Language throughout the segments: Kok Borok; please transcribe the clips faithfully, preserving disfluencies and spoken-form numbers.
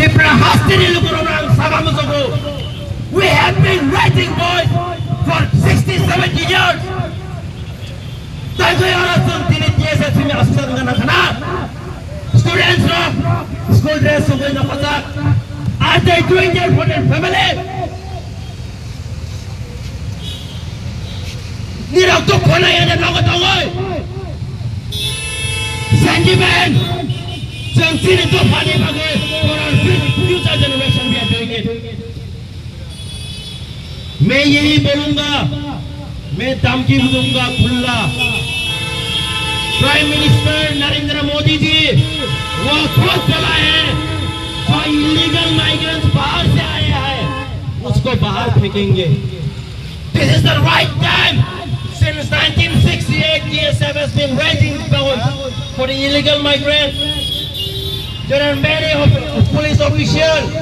Tiprasni lukurok ang saka musugo. We have been writing boys for sixty, seventy years. Taikai ora chwng tini T S F ni association gana khana. Students rok school dress sugwi na pajak. Are they doing there for their family? Nirok dukho nai ene nogo tongoi. Sentiment. Chwng chini dophani bagwi for our future generation we are doing it. मैं यही बोलूंगा, मैं धमकी भी दूंगा खुला। Prime Minister Narendra Modi जी, वो खुद बोला है, जो illegal migrants बाहर से आए हैं, उसको बाहर फेंकेंगे। This is the right time. Since nineteen sixty-eight, T S F has been raising bounds for the illegal migrants. There are many of police officials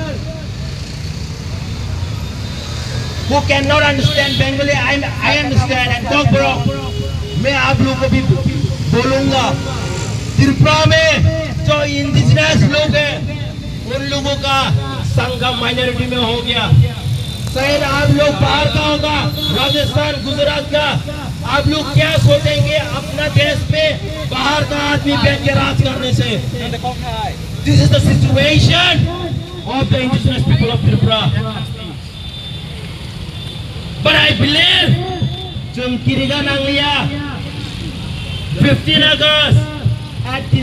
who cannot understand Bengali. I, I understand and talk, bro. मैं आप लोगों को भी बोलूंगा, त्रिपुरा में जो इंडिजिनस लोग हैं, उन लोगों का संख्या माइनॉरिटी में हो गया। शायद आप लोग बाहर का होगा, राजस्थान, गुजरात का, आप लोग क्या सोचेंगे अपना देश में बाहर का आदमी बैठ के राज करने से? This is the situation of the indigenous people of Tripura. But I believe chwng kiriga nangliya. Fifteen August at the,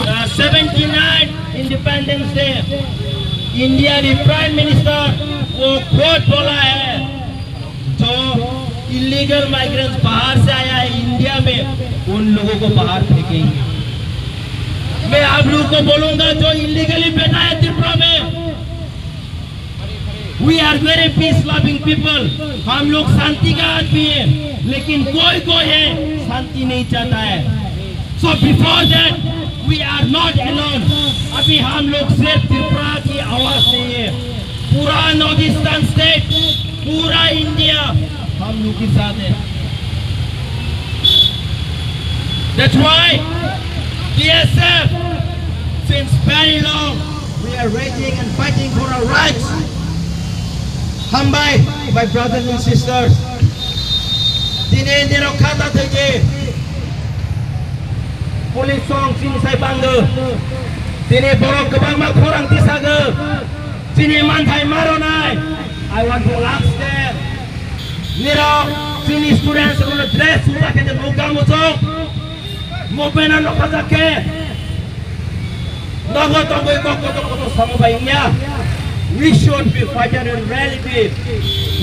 uh, seventy-nine Independence Day, India the Prime Minister वो खुद बोला है, जो illegal migrants बाहर से आया है इंडिया में, उन लोगों को बाहर फेंकेंगे। मैं आप लोगों को बोलूंगा, जो illegally बैठा है त्रिपुरा में, We are very peace loving people. हम लोग शांति का आदमी है, लेकिन कोई कोई है शांति नहीं चाहता है। So before that, we are not alone. अभी हम लोग सिर्फ त्रिपुरा की आवाज नहीं है, पूरा नॉर्थ ईस्टर्न स्टेट, पूरा इंडिया हम लोग के साथ है। That's why T S F, since very long, we are raising and fighting for our rights. Hambai, my brothers and sisters. Tini nirok khata thwiji police song chini sai bangdo. Tini borok kwbangma khorang tisago. Chini manthai maronai. I want to ask them. Nirok chini students rokno dress sujak khe, mukha muchung, mo banner rok khajak khe, nogo tongwi kok kotor kotor samo bai wngya. We should be fighter in reality.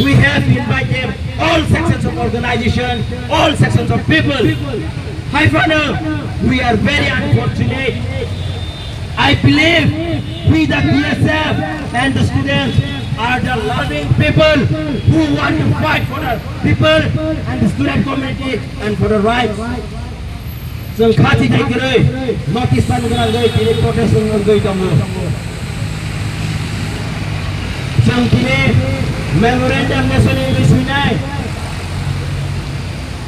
We have invited all sections of organization, all sections of people. Hai phano, we are very unfortunate. I believe we, the T S F and the students, are the loving people who want to fight for the people and the student community and for the rights. Chwng khati thai kwrwi notice pan gwnangwi tini protest wngwi tongo. Chwng tini memorandum national wngwi swinai.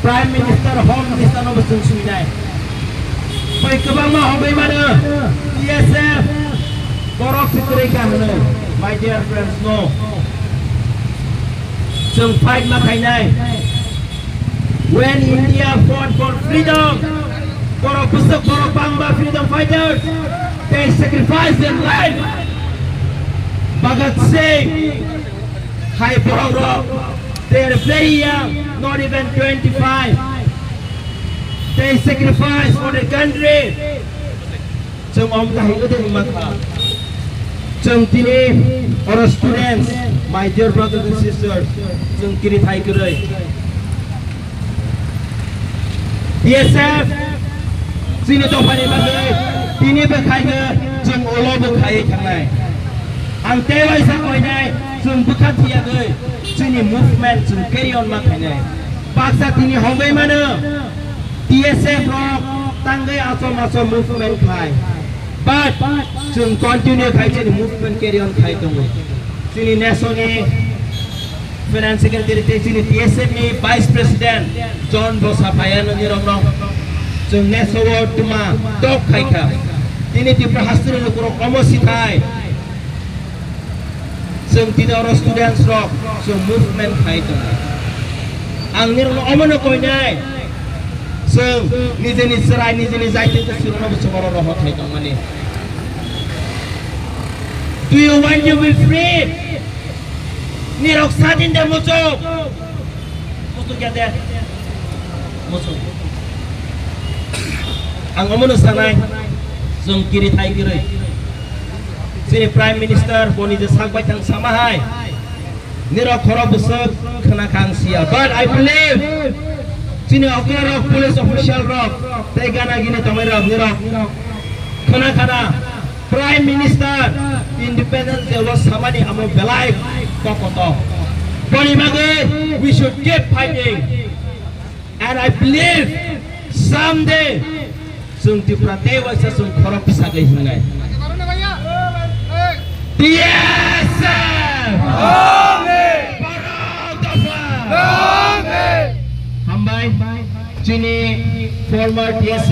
Prime Minister, Home Minister no bo chwng swinai. Bai kwbangma hogwi mano, T S F borok se kwrwi kha hwnwi. My dear friends, no. Chwng fight ma khainai. When India fought for freedom, borok bwswk borok bangba freedom fighters, they sacrificed their life. Bhagat Singh, hai borok rok, they are very young, not even twenty-five. They sacrifice for the country. Chwng om kahai ode wngma kha. Chwng tini oro students, my dear brothers and sisters, chwng kiri thai kwrwi. T S F chini dophani bagwi tini bwkhaino chwng ulo bwkhaiwi thangnai. Ang tei waisa koinai, Chwng bwkha thiyagwi chini movement chwng carry on ma khainai. Baksa tini hongwi mano T S F rok tangwi achom achom movement khai. But chwng continue khai chini movement carry on khai tongo. Chini nesoni Finance Secretary tei chini T S F ni Vice President John Bosa phaiya nirokno chwng neso o tuma tok khai kha. Tini Tripura hasteni lukurok omo sithai. Chwng tini oro students rok chwng movement khai tongo. Ang nirokno omono koinai, chwng nijeni chwrai, nijeni jaitwkhe chwngno bo chwngno rohor khai tongmani. Do you want to be free? Nirok sadin de muchuk. Muchuk ya de. Muchuk. Ang omono sanai, chwng kiri thai kiri. Chini Prime Minister boni je sak bai thang sama hai. Nirok khorok bwswk khna khang siya. But I believe chini okra rok, police official rok tei gana gini tongmai rok nirok khna khna Prime Minister Independence Day o samani amo belai kokoto. Boni bagwi we should keep fighting. And I believe someday chwng Tripura tei waisa chwng khorok bwsagwi hingnai. T S F! Borok dopha! Hambai, chini former T S F